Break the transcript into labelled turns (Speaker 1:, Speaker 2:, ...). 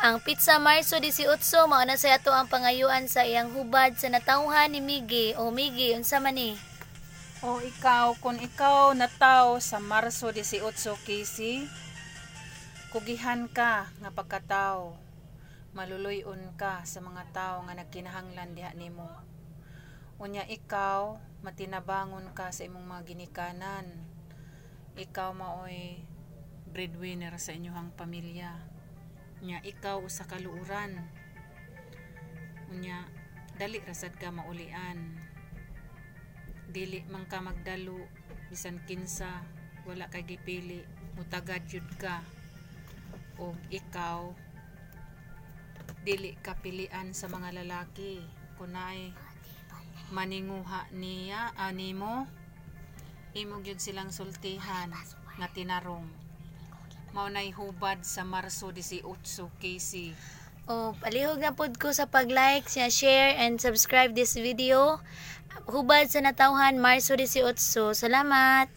Speaker 1: Ang petsa Marso 18, mao na sa ato ang pangayuan sa iyang hubad sa natawhan ni Miggy. O Miggy, unsa man ni?
Speaker 2: O ikaw, kung ikaw nataw sa Marso 18, Casey, kugihan ka nga pagkatao. Maluluy-on ka sa mga tao nga nagkinahanglan diha nimo. Unya ikaw, matinabangon ka sa imong mga ginikanan. Ikaw maoy breadwinner sa inyong pamilya. Unya ikaw usa ka luoran. Unya dali ra sad ka maulian. Dili man ka magdalo bisan kinsa, wala kay gipili, mutagad jud ka. Og ikaw dili ka pilian sa mga lalaki. Kunay maninguha niya animo, imo gyud silang sultihan nga tinarong. Mao nay hubad sa Marso 18, Casey.
Speaker 1: O palihog na pud ko sa pag-like, sa share and subscribe this video. Hubad sa natawhan Marso 18. Salamat.